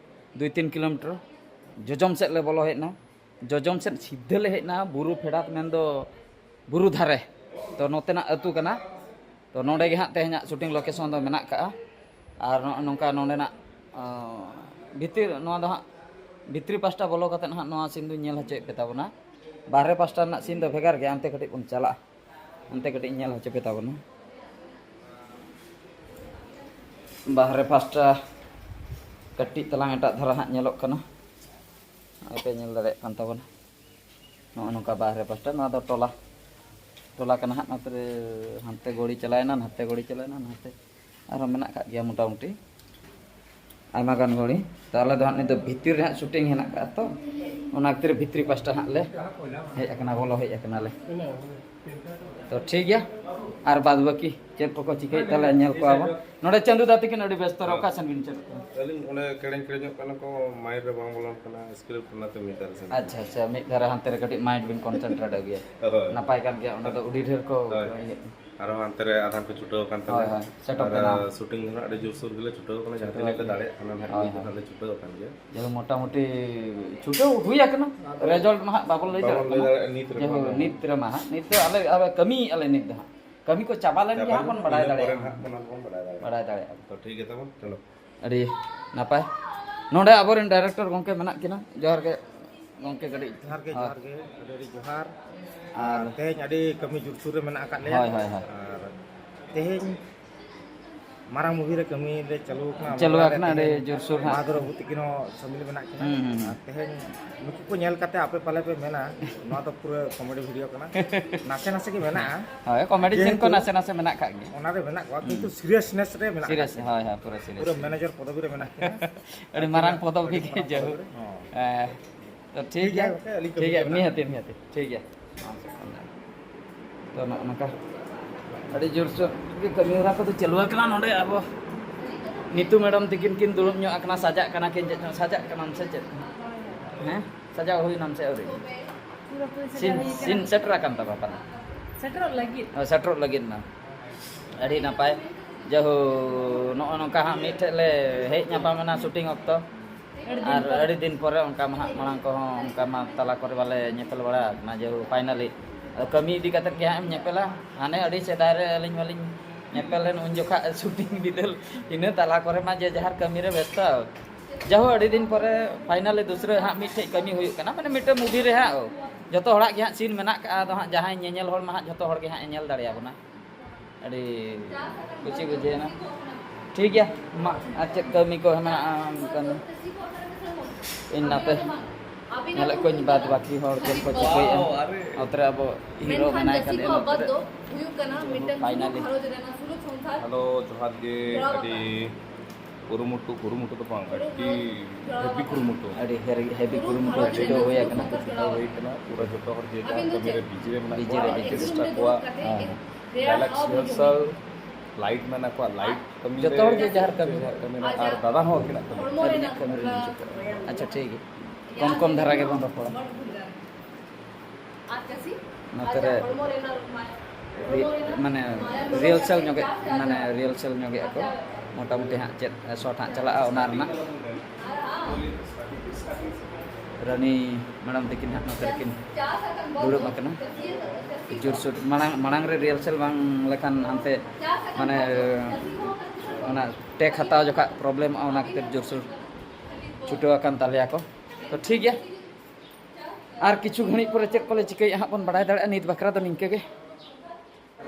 ᱫᱩᱭ ᱛᱤᱱ ᱠᱤᱞᱳᱢᱤᱴᱟᱨ ᱡᱚᱡᱚᱢ ᱥᱮᱫ ᱞᱮ ᱵᱚᱞᱚ ᱦᱮᱡ ᱮᱱᱟ᱾ ᱡᱚᱡᱚᱢ ᱥᱮᱫ ᱥᱤᱫᱷᱟᱹ ᱞᱮ ᱦᱮᱡ ᱮᱱᱟ, ᱵᱩᱨᱩ ᱯᱷᱮᱰᱟᱛ ᱢᱮᱱᱫᱚ ᱵᱩᱨᱩ ᱫᱷᱟᱨᱮ᱾ ᱛᱚ ᱱᱚᱛᱮᱱᱟᱜ ᱟᱹᱛᱩ ᱠᱟᱱᱟ᱾ ᱛᱚ ᱱᱚᱰᱮ ᱜᱮ ᱦᱟᱸᱜ ᱛᱮᱦᱮᱧᱟᱜ shooting location ᱫᱚ ᱢᱮᱱᱟᱜ ᱠᱟᱜᱼᱟ᱾ ᱟᱨ ᱱᱚᱜᱼᱚ ᱱᱚᱝᱠᱟ ᱱᱚᱰᱮᱱᱟᱜ, ᱟᱸ, ᱵᱷᱤᱛᱤᱨ, ᱱᱚᱣᱟ ᱫᱚ ᱦᱟᱸᱜ ᱵᱷᱤᱛᱨᱤ ᱯᱟᱥᱴᱟ ᱵᱚᱞᱚ ᱠᱟᱛᱮᱫ ᱦᱟᱸᱜ ᱱᱚᱣᱟ scene ᱫᱩᱧ ᱧᱮᱞ ᱦᱚᱪᱚᱭᱮᱫ ᱯᱮ ᱛᱟᱵᱚᱱᱟ᱾ ᱵᱟᱦᱨᱮ ᱯᱟᱥᱴᱟ ᱨᱮᱱᱟᱜ scene ᱫᱚ ᱵᱷᱮᱜᱟᱨ ᱜᱮᱭᱟ, ᱚᱱᱛᱮ ᱠᱟᱹᱴᱤᱡ ᱵᱚᱱ ᱪᱟᱞᱟᱜᱼᱟ᱾ ᱚᱱᱛᱮ ᱠᱟᱹᱴᱤᱡ ᱧᱮᱞ ᱦᱚᱪᱚ ᱯᱮ ᱛᱟᱵᱚᱱᱟ᱾ ᱵᱟᱦᱨᱮ ᱯᱟᱥᱴᱟ ᱠᱟᱹᱴᱤᱡ ᱛᱟᱞᱟᱝ ᱮᱴᱟᱜ ᱫᱷᱟᱨᱟ ᱦᱟᱸᱜ ᱧᱮᱞᱚᱜ ᱠᱟᱱᱟ᱾ ᱱᱚᱜᱼᱚᱭ ᱯᱮ ᱧᱮᱞ ᱫᱟᱲᱮᱭᱟᱜ ᱠᱟᱱ ᱛᱟᱵᱚᱱᱟ᱾ ᱱᱚᱜᱼᱚ ᱱᱚᱝᱠᱟ ᱵᱟᱦᱨᱮ ᱯᱟᱥᱴᱟ, ᱱᱚᱣᱟ ᱫᱚ ᱴᱚᱞᱟ, ᱴᱚᱞᱟ ᱠᱟᱱᱟ ᱦᱟᱸᱜ᱾ ᱱᱚᱛᱮ ᱨᱮ ᱦᱟᱱᱛᱮ ᱜᱚᱲᱤ ᱪᱟᱞᱟᱣᱮᱱᱟ, ᱱᱟᱛᱮ ᱜᱚᱲᱤ ᱪᱟᱞᱟᱣᱮᱱᱟ, ᱱᱟᱛᱮ ᱟᱨᱦᱚᱸ ᱢᱮᱱᱟᱜ ᱠᱟᱜ ᱜᱮᱭᱟ ᱢᱚᱴᱟᱢᱩᱴᱤ ᱟᱭᱢᱟ ᱜᱟᱱ ᱜᱚᱲᱤ᱾ ᱛᱚ ᱟᱞᱮ ᱫᱚ ᱦᱟᱸᱜ ᱱᱤᱛ ᱫᱚ ᱵᱷᱤᱛᱤᱨ ᱨᱮ ᱦᱟᱸᱜ shooting ᱦᱮᱱᱟᱜ ᱠᱟᱜᱼᱟ, ᱛᱚ ᱚᱱᱟ ᱠᱷᱟᱹᱛᱤᱨ ᱵᱷᱤᱛᱨᱤ ᱯᱟᱥᱴᱟ ᱦᱟᱸᱜ ᱞᱮ ᱦᱮᱡ ᱟᱠᱟᱱᱟ, ᱵᱚᱞᱚ ᱦᱮᱡ ᱟᱠᱟᱱᱟᱞᱮ᱾ ᱛᱚ ᱴᱷᱤᱠ ᱜᱮᱭᱟ, ᱟᱨ ᱵᱟᱫ ᱵᱟᱹᱠᱤ ᱪᱮᱫ ᱠᱚᱠᱚ ᱪᱤᱠᱟᱹᱭᱮᱫ ᱛᱟᱞᱮ ᱧᱮᱞ ᱠᱚᱣᱟ ᱵᱚᱱ᱾ ᱱᱚᱰᱮ ᱪᱟᱸᱫᱩ ᱫᱟ ᱛᱟᱹᱠᱤᱱ ᱟᱹᱰᱤ ᱵᱮᱥᱛᱚ ᱨᱮ, ᱚᱠᱟ ᱥᱮᱱ ᱵᱤᱱ ᱪᱟᱞᱟᱜ ᱠᱟᱱᱟ? ᱟᱹᱞᱤᱧ ᱚᱸᱰᱮ ᱠᱮᱲᱮᱧ ᱠᱮᱲᱮᱧᱚᱜ ᱠᱟᱱᱟ ᱠᱚ, mind ᱨᱮ ᱵᱟᱝ ᱵᱚᱞᱚᱱ ᱠᱟᱱᱟ, script ᱚᱱᱟᱛᱮ ᱢᱤᱫ ᱫᱷᱟᱨᱮ ᱥᱮᱱ᱾ ᱟᱪᱪᱷᱟ, ᱟᱪᱪᱷᱟ, ᱢᱤᱫ ᱫᱷᱟᱨᱮ ᱦᱟᱱᱛᱮ ᱨᱮ ᱠᱟᱹᱴᱤᱡ mind ᱵᱤᱱ concentrate ᱟᱹᱜᱩᱭᱟ᱾ ᱦᱳᱭ᱾ ᱱᱟᱯᱟᱭ ᱠᱟᱱ ᱜᱮᱭᱟ, ᱚᱸᱰᱮ ᱫᱚ ᱟᱹᱰᱤ ᱰᱷᱮᱨ ᱠᱚ ᱦᱳᱭ᱾ ᱤᱭᱟᱹᱜ ᱠᱟᱱᱟ᱾ ᱟᱨᱦᱚᱸ ᱦᱟᱱᱛᱮ ᱨᱮ ᱟᱫᱷᱟᱱ ᱠᱚ ᱪᱷᱩᱴᱟᱹᱣ ᱟᱠᱟᱱ ᱦᱳᱭ, ᱛᱟᱞᱮᱭᱟ᱾ ᱦᱳᱭ, setup ᱟᱨ ᱵᱮᱱᱟᱣ᱾ Shooting ᱫᱚ ᱦᱟᱸᱜ ᱟᱹᱰᱤ ᱡᱳᱨᱥᱳᱨ ᱜᱮᱞᱮ ᱪᱷᱩᱴᱟᱹᱣ ᱟᱠᱟᱱᱟ, ᱡᱟᱦᱟᱸ ᱛᱤᱱᱟᱹᱜ ᱞᱮ ᱫᱟᱲᱮᱭᱟᱜ ᱠᱟᱱᱟ ᱱᱟᱦᱟᱜ, ᱦᱳᱭ, ᱱᱤᱛ ᱫᱚ ᱦᱳᱭ᱾ ᱦᱟᱸᱜ ᱞᱮ ᱪᱷᱩᱴᱟᱹᱣ ᱟᱠᱟᱱ ᱜᱮᱭᱟ᱾ ᱡᱮ ᱢᱚᱴᱟᱢᱩᱴᱤ ᱪᱷᱩᱴᱟᱹᱣ ᱦᱩᱭ ᱟᱠᱟᱱᱟ, result ᱢᱟ ᱦᱟᱸᱜ ᱵᱟᱵᱚᱱ ᱞᱟᱹᱭ ᱵᱟᱵᱚᱱ ᱫᱟᱲᱮᱭᱟᱜ ᱞᱟᱹᱭ ᱠᱟᱱᱟ᱾ ᱫᱟᱲᱮᱭᱟᱜᱼᱟ ᱱᱤᱛ ᱨᱮ ᱡᱮ ᱦᱚᱸ ᱵᱟᱝ᱾ ᱱᱤᱛ ᱨᱮᱢᱟ ᱦᱟᱸᱜ, ᱱᱤᱛ ᱫᱚ ᱟᱞᱮ, ᱟᱞᱮ ᱠᱟᱹᱢᱤᱭᱮᱫᱼᱟ ᱞᱮ ᱱᱤᱛ ᱫᱚ ᱦᱟᱸᱜ᱾ ᱠᱟᱹᱢᱤ ᱠᱚ ᱪᱟᱵᱟ ᱞᱮᱱ ᱜᱮ ᱦᱟᱸᱜ ᱵᱚᱱ ᱵᱟᱲᱟᱭ ᱤᱱᱟᱹ ᱯᱚᱨᱮ ᱫᱟᱲᱮᱭᱟᱜᱼᱟ᱾ ᱱᱟᱦᱟᱜ ᱵᱚᱱ, ᱟᱵᱚ ᱵᱚᱱ ᱵᱟᱲᱟᱭ ᱫᱟᱲᱮᱭᱟᱜᱼᱟ᱾ ᱵᱟᱲᱟᱭ ᱫᱟᱲᱮᱭᱟᱜᱼᱟ᱾ ᱛᱚ, ᱴᱷᱤᱠ ᱜᱮᱭᱟ ᱛᱟᱵᱚᱱ, ᱪᱚᱞᱚ᱾ ᱟᱹᱰᱤ ᱱᱟᱯᱟᱭ᱾ ᱱᱚᱰᱮ ᱟᱵᱚᱨᱮᱱ director ᱜᱚᱢᱠᱮ ᱢᱮᱱᱟᱜ ᱠᱤᱱᱟ᱾ ᱡᱚᱦᱟᱨ ᱜᱮ ᱜᱚᱢᱠᱮ, ᱠᱟᱹᱴᱤᱡ᱾ ᱡᱚᱦᱟᱨ ᱜᱮ, ᱦᱳᱭ᱾ ᱡᱚᱦᱟᱨ ᱜᱮ, ᱟᱹᱰᱤ ᱟᱹᱰᱤ ᱡᱚᱦᱟᱨ᱾ ᱟᱨ ᱟᱨ ᱛᱮᱦᱮᱧ ᱟᱹᱰᱤ ᱠᱟᱹᱢᱤ ᱡᱳᱨᱥᱳᱨ ᱨᱮ ᱢᱮᱱᱟᱜ ᱟᱠᱟᱫ ᱞᱮᱭᱟ᱾ ᱦᱳᱭ, ᱦᱳᱭ, ᱦᱳᱭ᱾ ᱟᱨ ᱛᱮᱦᱮᱧ ᱢᱟᱨᱟᱝ movie ᱨᱮ ᱠᱟᱹᱢᱤ ᱞᱮ ᱪᱟᱹᱞᱩ ᱟᱠᱟᱱᱟ᱾ ᱪᱟᱹᱞᱩ ᱟᱠᱟᱱᱟ, ᱟᱹᱰᱤ ᱡᱳᱨᱥᱳᱨ ᱦᱟᱸᱜ᱾ ᱢᱟᱦᱟᱫᱩᱨ ᱵᱟᱹᱵᱩ ᱛᱤᱠᱤᱱ ᱦᱚᱸ ᱥᱟᱹᱢᱤᱞ ᱢᱮᱱᱟᱜ ᱠᱤᱱᱟ᱾ ᱦᱩᱸ, ᱦᱩᱸ, ᱦᱩᱸ᱾ ᱟᱨ ᱛᱮᱦᱮᱧ ᱱᱩᱠᱩ ᱠᱚ ᱧᱮᱞ ᱠᱟᱛᱮ ᱟᱯᱮ ᱯᱟᱞᱮ ᱯᱮ ᱢᱮᱱᱟ, "ᱱᱚᱣᱟ ᱫᱚ ᱯᱩᱨᱟᱹ comedy video ᱠᱟᱱᱟ᱾" ᱱᱟᱥᱮ ᱱᱟᱥᱮ ᱜᱮ ᱢᱮᱱᱟᱜᱼᱟ᱾ ᱦᱳᱭ, comedy scene ᱠᱚ ᱡᱮᱦᱮᱛᱩ ᱱᱟᱥᱮ ᱱᱟᱥᱮ ᱢᱮᱱᱟᱜ ᱠᱟᱜ ᱜᱮᱭᱟ᱾ ᱚᱱᱟ ᱨᱮ ᱢᱮᱱᱟᱜ ᱠᱚᱣᱟ, ᱦᱩᱸ᱾ ᱠᱤᱱᱛᱩ seriousness ᱨᱮ ᱢᱮᱱᱟᱜ ᱠᱟᱜ ᱠᱤᱱᱟ᱾ ᱦᱳᱭ, ᱦᱳᱭ, ᱯᱩᱨᱟᱹ serious᱾ ᱯᱩᱨᱟᱹ manager ᱯᱚᱫᱚᱵᱤ ᱨᱮ ᱢᱮᱱᱟᱜ ᱠᱤᱱᱟ᱾ ᱟᱹᱰᱤ ᱢᱟᱨᱟᱝ ᱯᱚᱫᱚᱵᱤ ᱜᱮ, ᱡᱟᱭᱦᱳᱠ᱾ ᱦᱚᱸ᱾ ᱦᱮᱸ᱾ ᱛᱚ ᱴᱷᱤᱠ ᱴᱷᱤᱠ ᱜᱮᱭᱟ, ᱜᱮᱭᱟ᱾ ᱜᱚᱝᱠᱮ, ᱟᱹᱞᱤᱧ ᱠᱟᱹᱢᱤ ᱴᱷᱤᱠ ᱜᱮᱭᱟ, ᱠᱟᱱᱟ᱾ ᱱᱤᱦᱟᱹᱛᱤ, ᱱᱤᱦᱟᱹᱛᱤ᱾ ᱴᱷᱤᱠ ᱜᱮᱭᱟ᱾ ᱛᱚ ᱱᱚᱜᱼᱚ ᱱᱚᱝᱠᱟ ᱟᱹᱰᱤ ᱡᱳᱨᱥᱳᱨ ᱜᱮ ᱠᱟᱹᱢᱤ ᱦᱚᱨᱟ ᱠᱚᱫᱚ ᱪᱟᱹᱞᱩ ᱟᱠᱟᱱᱟ ᱱᱚᱰᱮ ᱟᱵᱚ ᱱᱤᱛᱩ ᱢᱮᱰᱟᱢ ᱛᱤᱠᱤᱱ ᱠᱤᱱ ᱫᱩᱲᱩᱵ ᱧᱚᱜ ᱟᱠᱟᱱᱟ᱾ ᱥᱟᱡᱟᱜ ᱠᱟᱱᱟ ᱠᱤᱱ, ᱪᱮᱫ ᱪᱚᱝ ᱥᱟᱡᱟᱜ ᱠᱟᱱᱟᱢ ᱥᱮ ᱪᱮᱫ? ᱦᱮᱸ? ᱥᱟᱡᱟᱣ ᱦᱩᱭᱱᱟᱢ ᱥᱮ ᱟᱹᱣᱨᱤ? ᱯᱩᱨᱟᱹᱯᱩᱨᱤ ᱥᱟᱡᱟᱣ ᱥᱤᱱ, ᱦᱩᱭ ᱥᱤᱱ ᱟᱠᱟᱱᱟ᱾ ᱥᱮᱴᱮᱨ ᱟᱠᱟᱱ ᱛᱟᱢᱟ ᱯᱟᱞᱮ? ᱥᱮᱴᱮᱨᱚᱜ ᱞᱟᱹᱜᱤᱫ᱾ ᱦᱳᱭ, ᱥᱮᱴᱮᱨᱚᱜ ᱞᱟᱹᱜᱤᱫ ᱢᱟ᱾ ᱟᱹᱰᱤ ᱱᱟᱯᱟᱭ᱾ ᱡᱟᱭᱦᱳ, ᱱᱚᱜᱼᱚ ᱱᱚᱝᱠᱟ ᱦᱟᱸᱜ ᱢᱤᱫ ᱴᱷᱮᱡ ᱞᱮ ᱦᱮᱡ ᱧᱟᱯᱟᱢ ᱮᱱᱟ shooting ᱚᱠᱛᱚ᱾ ᱟᱹᱰᱤ ᱫᱤᱱ ᱟᱨ ᱯᱚᱨᱮ᱾ ᱟᱹᱰᱤ ᱫᱤᱱ ᱯᱚᱨᱮ, ᱚᱱᱠᱟ ᱢᱟ ᱦᱟᱸᱜ ᱢᱟᱲᱟᱝ ᱠᱚᱦᱚᱸ ᱚᱱᱠᱟ ᱢᱟ ᱛᱟᱞᱟ ᱠᱚᱨᱮ ᱵᱟᱞᱮ ᱧᱮᱯᱮᱞ ᱵᱟᱲᱟ ᱟᱠᱟᱱᱟ᱾ ᱡᱟᱭᱦᱳᱠ, finally ᱟᱫᱚ ᱠᱟᱹᱢᱤ ᱤᱫᱤ ᱠᱟᱛᱮᱫ ᱜᱮ ᱦᱟᱸᱜ ᱮᱢ ᱧᱮᱯᱮᱞᱟ᱾ ᱦᱟᱱᱮ ᱟᱹᱰᱤ ᱥᱮᱫᱟᱭ ᱨᱮ ᱟᱹᱞᱤᱧ ᱢᱟᱞᱤᱧ ᱧᱮᱯᱮᱞ ᱞᱮᱱ, ᱩᱱ ᱡᱚᱠᱷᱟᱜ shooting ᱵᱤᱫᱟᱹᱞ, ᱤᱱᱟᱹ ᱛᱟᱞᱟ ᱠᱚᱨᱮ ᱢᱟ ᱡᱮ ᱡᱟᱦᱟᱨ ᱠᱟᱹᱢᱤ ᱨᱮ ᱵᱮᱥᱛᱚ᱾ ᱡᱟᱭᱦᱳᱠ, ᱟᱹᱰᱤ ᱫᱤᱱ ᱯᱚᱨᱮ finally ᱫᱩᱥᱨᱟᱹ ᱦᱟᱸᱜ ᱢᱤᱫᱴᱷᱮᱡ ᱠᱟᱹᱢᱤ ᱦᱩᱭᱩᱜ ᱠᱟᱱᱟ, ᱢᱟᱱᱮ ᱢᱤᱫᱴᱮᱱ movie ᱨᱮ ᱦᱟᱸᱜ ᱡᱚᱛᱚ ᱦᱚᱲᱟᱜ ᱜᱮ ᱦᱟᱸᱜ scene ᱢᱮᱱᱟᱜ ᱠᱟᱜᱼᱟ᱾ ᱟᱫᱚ ᱦᱟᱸᱜ ᱡᱟᱦᱟᱸᱭ ᱧᱮᱧᱮᱞ ᱦᱚᱲ ᱢᱟ ᱦᱟᱸᱜ ᱡᱚᱛᱚ ᱦᱚᱲ ᱜᱮ ᱦᱟᱸᱜ ᱮ ᱧᱮᱞ ᱫᱟᱲᱮᱭᱟᱵᱚᱱᱟ᱾ ᱟᱹᱰᱤ ᱠᱩᱥᱤ ᱵᱩᱡᱷᱟᱹᱣᱮᱱᱟ᱾ ᱴᱷᱤᱠ ᱜᱮᱭᱟ, ᱢᱟ ᱟᱨ ᱪᱮᱫ ᱠᱟᱹᱢᱤ ᱠᱚ ᱢᱮᱱᱟᱜᱼᱟ ᱚᱱᱠᱟᱱ? ᱤᱧ ᱱᱟᱛᱮ ᱧᱮᱞᱮᱫ ᱠᱚᱣᱟᱧ ᱵᱟᱫ ᱵᱟᱹᱠᱤ ᱦᱚᱲ ᱪᱮᱫ ᱠᱚ ᱪᱤᱠᱟᱹᱭᱮᱫᱼᱟ᱾ ᱱᱚᱛᱮ ᱨᱮ ᱟᱵᱚ hero ᱢᱮᱱᱟᱭ ᱠᱟᱫᱮᱭᱟ ᱱᱚᱛᱮ ᱨᱮ᱾ Finally᱾ ᱦᱮᱞᱳ, ᱡᱚᱦᱟᱨ ᱜᱮ᱾ ᱟᱹᱰᱤ ᱠᱩᱨᱩᱢᱩᱴᱩ, ᱠᱩᱨᱩᱢᱩᱴᱩ ᱫᱚ ᱵᱟᱝ, ᱟᱹᱰᱤ heavy ᱠᱩᱨᱩᱢᱩᱴᱩ᱾ ᱟᱹᱰᱤ ᱦᱮᱨ-, heavy ᱠᱩᱨᱩᱢᱩᱴᱩ ᱪᱷᱩᱴᱟᱹᱣ ᱦᱩᱭ ᱟᱠᱟᱱᱟ᱾ ᱪᱷᱩᱴᱟᱹᱣ ᱦᱩᱭ ᱠᱟᱱᱟ᱾ ᱯᱩᱨᱟᱹ ᱡᱚᱛᱚ ᱦᱚᱲ ᱡᱮ ᱡᱟᱦᱟᱸ ᱠᱟᱹᱢᱤ ᱨᱮ busy ᱨᱮ ᱢᱮᱱᱟᱜ ᱵᱤᱡᱤ ᱨᱮ, ᱠᱚᱣᱟ, ᱵᱤᱡᱤ ᱨᱮ᱾ ᱟᱨᱴᱤᱥᱴ ᱠᱚᱣᱟᱜ ᱦᱮᱸ, ᱦᱮᱸ᱾ Dialogue rehearsal, light ᱢᱮᱱᱟᱜ ᱠᱚᱣᱟ, light ᱠᱟᱹᱢᱤ ᱡᱚᱛᱚ ᱨᱮ ᱦᱚᱲ ᱡᱮ ᱡᱟᱦᱟᱸ ᱠᱟᱹᱢᱤ ᱨᱮ᱾ ᱡᱟᱦᱟᱸ ᱠᱟᱹᱢᱤ ᱨᱮ, ᱟᱨ ᱫᱟᱫᱟ ᱦᱚᱸ ᱟᱹᱠᱤᱱᱟᱜ ᱠᱟᱹᱢᱤ᱾ ᱟᱹᱠᱤᱱᱟᱜ ᱠᱟᱹᱢᱤ ᱨᱮ ᱵᱤᱡᱤ ᱠᱟᱱᱟ᱾ ᱟᱪᱪᱷᱟ, ᱴᱷᱤᱠ ᱜᱮᱭᱟ, ᱠᱚᱢ ᱠᱚᱢ ᱫᱷᱟᱨᱟ ᱜᱮᱵᱚᱱ ᱨᱚᱯᱚᱲᱟ᱾ ᱱᱚᱛᱮ ᱨᱮ ᱨᱤ-, ᱢᱟᱱᱮ rehearsal ᱧᱚᱜᱮᱫ, ᱢᱟᱱᱮ rehearsal ᱧᱚᱜᱮᱫ ᱟᱠᱚ, ᱢᱚᱴᱟᱢᱩᱴᱤ ᱦᱟᱸᱜ ᱪᱮᱫ shot ᱦᱟᱸᱜ ᱪᱟᱞᱟᱜᱼᱟ ᱚᱱᱟ ᱨᱮᱱᱟᱜ᱾ ᱨᱟᱱᱤ ᱢᱮᱰᱟᱢ ᱛᱟᱹᱠᱤᱱ ᱦᱟᱸᱜ ᱱᱚᱛᱮ ᱨᱮᱠᱤᱱ ᱫᱩᱲᱩᱵ ᱟᱠᱟᱱᱟ᱾ ᱡᱳᱨᱥᱳᱨ ᱢᱟᱲᱟᱝ, ᱢᱟᱲᱟᱝ ᱨᱮ rehearsal ᱵᱟᱝ ᱞᱮᱠᱷᱟᱱ ᱦᱟᱱᱛᱮ ᱢᱟᱱᱮ ᱚᱱᱟ take ᱦᱟᱛᱟᱣ ᱡᱚᱠᱷᱟᱜ problemᱚᱜᱼᱟ, ᱚᱱᱟ ᱠᱷᱟᱹᱛᱤᱨ ᱡᱳᱨᱥᱳᱨ ᱪᱷᱩᱴᱟᱹᱣ ᱟᱠᱟᱱ ᱛᱟᱞᱮᱭᱟ ᱠᱚ᱾ ᱛᱚ ᱴᱷᱤᱠ ᱜᱮᱭᱟ, ᱟᱨ ᱠᱤᱪᱷᱩ ᱜᱷᱟᱹᱲᱤᱡ ᱯᱚᱨᱮ ᱪᱮᱫ ᱠᱚᱞᱮ ᱪᱤᱠᱟᱹᱭᱮᱫᱼᱟ ᱦᱟᱸᱜ ᱵᱚᱱ ᱵᱟᱲᱟᱭ ᱫᱟᱲᱮᱭᱟᱜᱼᱟ᱾ ᱱᱤᱛ ᱵᱟᱠᱷᱨᱟ ᱫᱚ ᱱᱤᱝᱠᱟᱹ ᱜᱮ᱾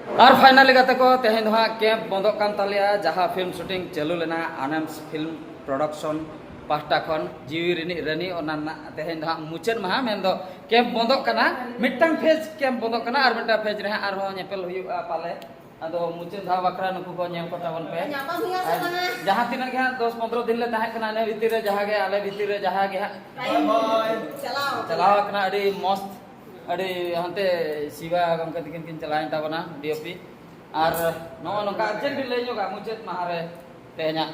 ᱟᱨ finally ᱜᱟᱛᱮ ᱠᱚ, ᱛᱮᱦᱮᱧ ᱫᱚ ᱦᱟᱸᱜ camp ᱵᱚᱱᱫᱚᱜ ᱠᱟᱱ ᱛᱟᱞᱮᱭᱟ᱾ ᱡᱟᱦᱟᱸ film shooting ᱪᱟᱹᱞᱩ ᱞᱮᱱᱟ ᱟᱱᱟᱢᱥ film production ᱯᱟᱦᱴᱟ ᱠᱷᱚᱱ, ᱡᱤᱣᱤ ᱨᱤᱱᱤᱡ ᱨᱟᱹᱱᱤ, ᱚᱱᱟ ᱨᱮᱱᱟᱜ ᱛᱮᱦᱮᱧ ᱫᱚ ᱦᱟᱸᱜ ᱢᱩᱪᱟᱹᱫ ᱢᱟᱦᱟ, ᱢᱮᱱᱫᱚ camp ᱵᱚᱱᱫᱚᱜ ᱠᱟᱱᱟ᱾ ᱢᱤᱫᱴᱟᱝ phase camp ᱵᱚᱱᱫᱚᱜ ᱠᱟᱱᱟ ᱟᱨ ᱢᱤᱫᱴᱟᱝ phase ᱨᱮ ᱦᱟᱸᱜ ᱟᱨᱦᱚᱸ ᱧᱮᱯᱮᱞ ᱦᱩᱭᱩᱜᱼᱟ ᱯᱟᱞᱮ᱾ ᱟᱫᱚ ᱢᱩᱪᱟᱹᱫ ᱫᱷᱟᱣ ᱵᱟᱠᱷᱨᱟ ᱱᱩᱠᱩ ᱠᱚ ᱧᱮᱞ ᱠᱚ ᱛᱟᱵᱚᱱ ᱯᱮ᱾ ᱧᱟᱯᱟᱢ ᱦᱩᱭᱩᱜᱼᱟ ᱥᱮ ᱟᱨ ᱵᱟᱝᱟ? ᱡᱟᱦᱟᱸ ᱛᱤᱱᱟᱹᱜ ᱜᱮ ᱦᱟᱸᱜ ᱫᱚᱥ ᱯᱚᱱᱨᱚ ᱫᱤᱱ ᱞᱮ ᱛᱟᱦᱮᱸ ᱠᱟᱱᱟ, ᱤᱱᱟᱹ ᱵᱷᱤᱛᱤᱨ ᱨᱮ ᱡᱟᱦᱟᱸ ᱜᱮ ᱟᱞᱮ ᱵᱷᱤᱛᱤᱨ ᱨᱮ ᱡᱟᱦᱟᱸ ᱜᱮ ᱦᱟᱸᱜ ᱪᱟᱞᱟᱣ ᱪᱟᱞᱟᱣ ᱟᱠᱟᱱᱟ, ᱟᱹᱰᱤ ᱢᱚᱸᱡᱽ, ᱟᱹᱰᱤ ᱦᱟᱱᱛᱮ ᱥᱤᱵᱟ ᱜᱚᱢᱠᱮ ᱛᱟᱹᱠᱤᱱ ᱠᱤᱱ ᱪᱟᱞᱟᱣᱮᱱ ᱛᱟᱵᱚᱱᱟ DOP᱾ ᱟᱨ ᱱᱚᱜᱼᱚ ᱱᱚᱝᱠᱟ, ᱟᱨ ᱪᱮᱫ ᱵᱤᱱ ᱞᱟᱹᱭ ᱧᱚᱜᱟ ᱢᱩᱪᱟᱹᱫ ᱢᱟᱦᱟ ᱨᱮ ᱛᱮᱦᱮᱧᱟᱜ?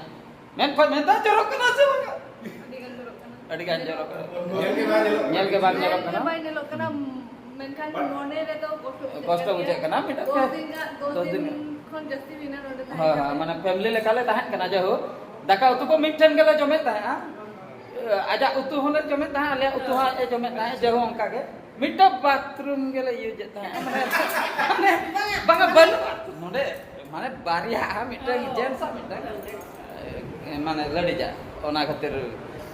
ᱢᱮᱱ ᱠᱷᱚᱡ ᱢᱮᱱ ᱫᱚ ᱡᱚᱨᱚᱜ ᱠᱟᱱᱟ ᱥᱮ ᱵᱟᱝᱟ? ᱟᱹᱰᱤ ᱜᱟᱱ ᱡᱚᱨᱚᱜ ᱠᱟᱱᱟ᱾ ᱟᱹᱰᱤ ᱜᱟᱱ ᱡᱚᱨᱚᱜ ᱠᱟᱱᱟ᱾ ᱧᱮᱞ ᱜᱮ ᱵᱟᱝ ᱧᱮᱞᱚᱜ ᱠᱟᱱᱟ᱾ ᱧᱮᱞ ᱜᱮ ᱵᱟᱝ ᱧᱮᱞᱚᱜ ᱧᱮᱞ ᱜᱮ ᱠᱟᱱᱟ᱾ ᱵᱟᱭ ᱧᱮᱞᱚᱜ ᱠᱟᱱᱟ, ᱢᱮᱱᱠᱷᱟᱱ ᱢᱚᱱᱮ ᱨᱮᱫᱚ ᱠᱚᱥᱴᱚ ᱵᱩᱡᱷᱟᱹᱜ ᱠᱚᱥᱴᱚ ᱠᱟᱱ ᱵᱩᱡᱷᱟᱹᱜ ᱜᱮᱭᱟ᱾ ᱠᱟᱱᱟ, ᱢᱤᱫᱴᱟᱝ ᱫᱚᱥ ᱯᱮ-, ᱫᱤᱱ ᱜᱟᱱ, ᱫᱚᱥ ᱫᱚᱥ ᱫᱤᱱ ᱫᱤᱱ᱾ ᱠᱷᱚᱱ ᱡᱟᱹᱥᱛᱤ ᱦᱩᱭᱱᱟ ᱱᱚᱰᱮ ᱛᱟᱦᱮᱸ ᱦᱳᱭ, ᱦᱳᱭ, ᱠᱟᱛᱮ᱾ ᱢᱟᱱᱮ family ᱞᱮᱠᱟᱞᱮ ᱛᱟᱦᱮᱸ ᱠᱟᱱᱟ᱾ ᱡᱟᱭᱦᱳᱠ, ᱫᱟᱠᱟ ᱩᱛᱩ ᱠᱚ ᱢᱤᱫᱴᱷᱮᱱ ᱜᱮᱞᱮ ᱡᱚᱢᱮᱫ ᱛᱟᱦᱮᱸᱜᱼᱟ᱾ ᱟᱡᱟᱜ ᱩᱛᱩ ᱦᱚᱸᱞᱮ ᱡᱚᱢᱮᱫ ᱛᱟᱦᱮᱸᱜ, ᱟᱞᱮᱭᱟᱜ ᱩᱛᱩ ᱦᱚᱸ ᱟᱡ ᱮ ᱡᱚᱢᱮᱫ ᱛᱟᱦᱮᱸᱜ᱾ ᱡᱟᱭᱦᱳᱠ, ᱚᱱᱠᱟ ᱜᱮ ᱢᱤᱫᱴᱟᱝ bathroom ᱜᱮᱞᱮ use ᱮᱫ ᱛᱟᱦᱮᱸᱜ᱾ ᱢᱟᱱᱮ, ᱢᱟᱱᱮ, ᱵᱟᱝᱟ, ᱵᱟᱹᱱᱩᱜᱼᱟ ᱱᱚᱰᱮ᱾ ᱢᱟᱱᱮ, ᱵᱟᱨᱭᱟ, ᱢᱤᱫᱴᱟᱝ gents ᱟᱜ, ᱢᱤᱫᱴᱟᱝ, ᱮ, ᱢᱟᱱᱮ, ladies ᱟᱜ᱾ ᱚᱱᱟ ᱠᱷᱟᱹᱛᱤᱨ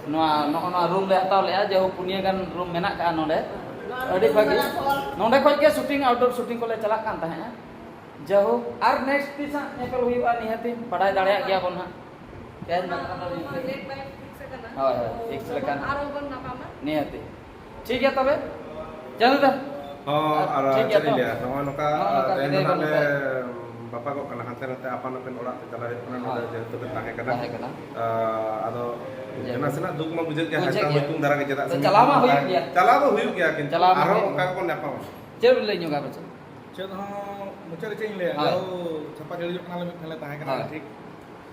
ᱱᱚᱣᱟ, ᱱᱚᱜᱼᱚ ᱱᱚᱣᱟ room ᱞᱮ ᱦᱟᱛᱟᱣ ᱞᱮᱜᱼᱟ᱾ ᱡᱟᱭᱦᱳᱠ, ᱯᱩᱱᱭᱟᱹ ᱜᱟᱱ room ᱢᱮᱱᱟᱜ ᱠᱟᱜᱼᱟ ᱱᱚᱰᱮ᱾ ᱟᱹᱰᱤ ᱵᱷᱟᱹᱜᱤ᱾ ᱱᱚᱰᱮ ᱠᱷᱚᱡ ᱜᱮ shooting, outdoor shooting ᱠᱚᱞᱮ ᱪᱟᱞᱟᱜ ᱠᱟᱱ ᱛᱟᱦᱮᱸᱜᱼᱟ᱾ ᱡᱟᱭᱦᱳᱠ, ᱟᱨ next ᱛᱤᱥ ᱦᱟᱸᱜ ᱧᱮᱯᱮᱞ ᱦᱩᱭᱩᱜᱼᱟ, ᱱᱤᱦᱟᱹᱛᱤ ᱵᱟᱰᱟᱭ ᱫᱟᱲᱮᱭᱟᱜ ᱜᱮᱭᱟ ᱵᱚᱱ ᱦᱟᱸᱜ᱾ ᱛᱮᱦᱮᱧ ᱵᱟᱠᱷᱨᱟ ᱫᱚ ᱱᱤᱦᱟᱹᱛᱤ᱾ Date ᱵᱟᱭ fix ᱟᱠᱟᱱᱟ᱾ ᱦᱳᱭ, ᱦᱳᱭ, fix ᱞᱮᱠᱷᱟᱱ᱾ ᱟᱨᱚ ᱵᱚᱱ ᱧᱟᱯᱟᱢᱟ᱾ ᱱᱤᱦᱟᱹᱛᱤ᱾ ᱴᱷᱤᱠ ᱜᱮᱭᱟ ᱛᱚᱵᱮ, ᱪᱟᱸᱫᱩ ᱫᱟ᱾ ᱦᱚᱸ, ᱟᱨ ᱴᱷᱤᱠ ᱜᱮᱭᱟ ᱪᱮᱫ ᱤᱧ ᱛᱚ? ᱞᱟᱹᱭᱟ, ᱱᱚᱜᱼᱚᱭ ᱱᱚᱝᱠᱟ, ᱱᱚᱜᱼᱚ ᱱᱚᱝᱠᱟ ᱛᱮᱦᱮᱧ ᱫᱚ ᱵᱤᱫᱟᱹᱭ ᱦᱟᱸᱜ ᱵᱚᱱ ᱞᱮ ᱠᱚᱭᱟ᱾ ᱵᱟᱯᱟᱜᱚᱜ ᱠᱟᱱᱟ, ᱦᱟᱱᱛᱮ ᱱᱟᱛᱮ ᱟᱯᱟᱱ ᱟᱹᱯᱤᱱ ᱚᱲᱟᱜ ᱛᱮ ᱪᱟᱞᱟᱣ ᱦᱩᱭᱩᱜ ᱠᱟᱱᱟ, ᱱᱚᱰᱮ ᱦᱳᱭ᱾ ᱡᱮᱦᱮᱛᱩ ᱵᱮᱱ ᱛᱟᱦᱮᱸ ᱠᱟᱱᱟ᱾ ᱛᱟᱦᱮᱸ ᱠᱟᱱᱟ᱾ ᱟᱸ, ᱟᱫᱚ ᱡᱟᱭᱦᱳᱠ᱾ ᱱᱟᱥᱮᱱᱟᱜ ᱫᱩᱠ ᱢᱟ ᱵᱩᱡᱷᱟᱹᱜ ᱜᱮᱭᱟ, ᱵᱩᱡᱷᱟᱹᱜ ᱦᱟᱨᱠᱟ ᱜᱮᱭᱟ᱾ ᱦᱚᱭᱛᱳ ᱫᱷᱟᱨᱟ ᱜᱮ, ᱪᱮᱫᱟᱜ ᱥᱮ ᱪᱟᱞᱟᱣ ᱢᱟ ᱢᱤᱫᱴᱟᱝ ᱦᱩᱭᱩᱜ ᱜᱮᱭᱟ᱾ ᱪᱟᱞᱟᱣ ᱫᱚ ᱦᱩᱭᱩᱜ ᱜᱮᱭᱟ, ᱠᱤᱱᱛᱩ ᱪᱟᱞᱟᱣ ᱢᱟ ᱟᱨᱦᱚᱸ ᱦᱩᱭᱩᱜ ᱚᱱᱠᱟ ᱜᱮᱭᱟ᱾ ᱜᱮᱵᱚᱱ ᱧᱟᱯᱟᱢᱟ᱾ ᱪᱮᱫ ᱵᱤᱱ ᱞᱟᱹᱭ ᱧᱚᱜᱟ ᱯᱟᱪᱮ? ᱪᱮᱫ ᱦᱚᱸ ᱢᱩᱪᱟᱹᱫ ᱨᱮ ᱪᱮᱫ ᱤᱧ ᱞᱟᱹᱭᱟ? ᱦᱳᱭ᱾ ᱡᱟᱦᱳ ᱪᱷᱟᱯᱟ ᱡᱟᱹᱲᱤ ᱡᱚᱜ ᱠᱟᱱᱟᱞᱮ, ᱢᱤᱫ ᱴᱷᱮᱱ ᱞᱮ ᱛᱟᱦᱮᱸ ᱠᱟᱱᱟ, ᱦᱳᱭ᱾ ᱴᱷᱤᱠ᱾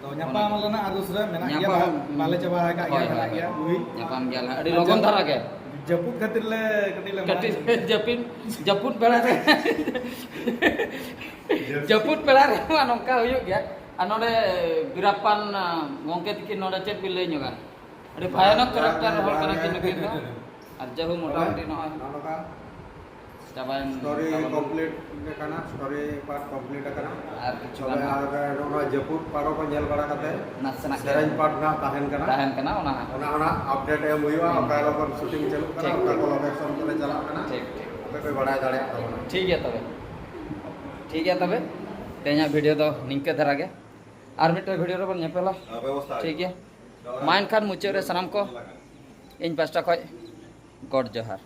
ᱛᱚ, ᱚᱱᱟ ᱧᱟᱯᱟᱢ ᱜᱮ᱾ ᱨᱮᱱᱟᱜ ᱟᱹᱨᱩᱥ ᱨᱮ ᱢᱮᱱᱟᱜ ᱜᱮᱭᱟ, ᱧᱟᱯᱟᱢ, ᱵᱟ-, ᱵᱟᱞᱮ ᱪᱟᱵᱟ ᱟᱠᱟᱫ ᱦᱳᱭ, ᱜᱮᱭᱟ, ᱦᱳᱭ, ᱢᱮᱱᱟᱜ ᱦᱳᱭ᱾ ᱜᱮᱭᱟ, ᱵᱩᱜᱤ᱾ ᱧᱟᱯᱟᱢ ᱜᱮᱭᱟᱞᱮ ᱟᱹᱰᱤ ᱟᱨ ᱞᱚᱜᱚᱱ ᱡᱟᱹᱯᱩᱫ, ᱫᱷᱟᱨᱟ ᱜᱮ᱾ ᱡᱟᱹᱯᱩᱫ ᱠᱷᱟᱹᱛᱤᱨ ᱞᱮ ᱠᱟᱹᱴᱤᱡ ᱞᱮ ᱠᱟᱹᱴᱤᱡ ᱢᱟᱲᱟᱝ ᱡᱟᱹᱯᱤᱫ ᱵᱮᱲᱟ ᱨᱮ᱾ ᱡᱟᱹᱯᱩᱫ ᱵᱮᱲᱟ ᱨᱮᱢᱟ ᱱᱚᱝᱠᱟ ᱦᱩᱭᱩᱜ ᱜᱮᱭᱟ᱾ ᱟᱨ ᱱᱚᱰᱮ ᱵᱤᱨᱟᱯᱟᱱ, ᱟ, ᱜᱚᱝᱠᱮ ᱛᱤᱠᱤᱱ ᱱᱚᱰᱮ ᱪᱮᱫ ᱵᱤᱱ ᱞᱟᱹᱭ ᱧᱚᱜᱟ? ᱟᱹᱰᱤ ᱵᱷᱟᱭᱟᱱᱚᱠ ᱵᱟᱝ, ᱠᱮᱨᱮᱠᱴᱟᱨ ᱵᱟᱝ, ᱦᱚᱲ ᱠᱟᱱᱟ ᱵᱟᱝ᱾ ᱠᱤᱱ ᱱᱩᱠᱤᱱ ᱫᱚ᱾ ᱟᱨ ᱡᱟᱹᱦᱩ ᱢᱚᱴᱟᱢᱩᱴᱤ ᱱᱚᱜᱼᱚᱭ ᱱᱚᱜᱼᱚ ᱱᱚᱝᱠᱟ᱾ ᱪᱟᱵᱟᱭᱮᱱ ᱥᱴᱳᱨᱤ ᱛᱟᱵᱚᱱ᱾ ᱠᱚᱢᱯᱞᱤᱴ ᱟᱠᱟᱱᱟ, ᱥᱴᱳᱨᱤ ᱯᱟᱨᱴ ᱠᱚᱢᱯᱞᱤᱴ ᱟᱠᱟᱱᱟ᱾ ᱟᱨ ᱠᱤᱪᱷᱩ ᱛᱚᱵᱮ ᱜᱟᱱ ᱟᱨ ᱱᱚᱜᱼᱚᱭ ᱡᱟᱹᱯᱩᱫ ᱯᱟᱨᱚ ᱠᱚ ᱧᱮᱞ ᱵᱟᱲᱟ ᱠᱟᱛᱮ ᱱᱟᱥᱮᱱᱟᱜ ᱥᱮᱨᱮᱧ ᱠᱤᱪᱷᱩ ᱯᱟᱨᱴ ᱱᱟᱜ ᱛᱟᱦᱮᱱ ᱠᱟᱱᱟ᱾ ᱛᱟᱦᱮᱱ ᱠᱟᱱᱟ, ᱚᱱᱟ ᱦᱟᱸᱜ᱾ ᱚᱱᱟ, ᱚᱱᱟ ᱟᱯᱰᱮᱴ ᱮᱢ ᱦᱩᱭᱩᱜᱼᱟ, ᱦᱩᱸ᱾ ᱚᱠᱟ ᱦᱤᱞᱳᱜ ᱵᱚᱱ ᱥᱩᱴᱤᱝ ᱪᱟᱹᱞᱩᱜ ᱠᱟᱱᱟ, ᱴᱷᱤᱠ, ᱚᱠᱟ ᱴᱷᱤᱠ᱾ ᱠᱚ ᱞᱳᱠᱮᱥᱚᱱ ᱠᱚᱨᱮ ᱪᱟᱞᱟᱜ ᱠᱟᱱᱟ, ᱴᱷᱤᱠ, ᱴᱷᱤᱠ᱾ ᱟᱯᱮ ᱯᱮ ᱵᱟᱲᱟᱭ ᱫᱟᱲᱮᱭᱟᱜ ᱛᱟᱵᱚᱱᱟ᱾ ᱴᱷᱤᱠ ᱜᱮᱭᱟ ᱛᱚᱵᱮ᱾ ᱴᱷᱤᱠ ᱜᱮᱭᱟ, ᱛᱚᱵᱮ ᱛᱮᱦᱮᱧᱟᱜ ᱵᱷᱤᱰᱤᱭᱳ ᱫᱚ ᱱᱤᱝᱠᱟᱹ ᱫᱷᱟᱨᱟ ᱜᱮ᱾ ᱟᱨ ᱢᱤᱫᱴᱮᱱ ᱵᱷᱤᱰᱤᱭᱳ ᱨᱮᱵᱚᱱ ᱧᱮᱯᱮᱞᱟ᱾ ᱴᱷᱤᱠ ᱜᱮᱭᱟ, ᱢᱟ ᱮᱱᱠᱷᱟᱱ ᱢᱩᱪᱟᱹᱫ ᱨᱮ ᱥᱟᱱᱟᱢ ᱠᱚ ᱤᱧ ᱯᱟᱥᱴᱟ ᱠᱷᱚᱱ ᱜᱚᱰ ᱡᱚᱦᱟᱨ᱾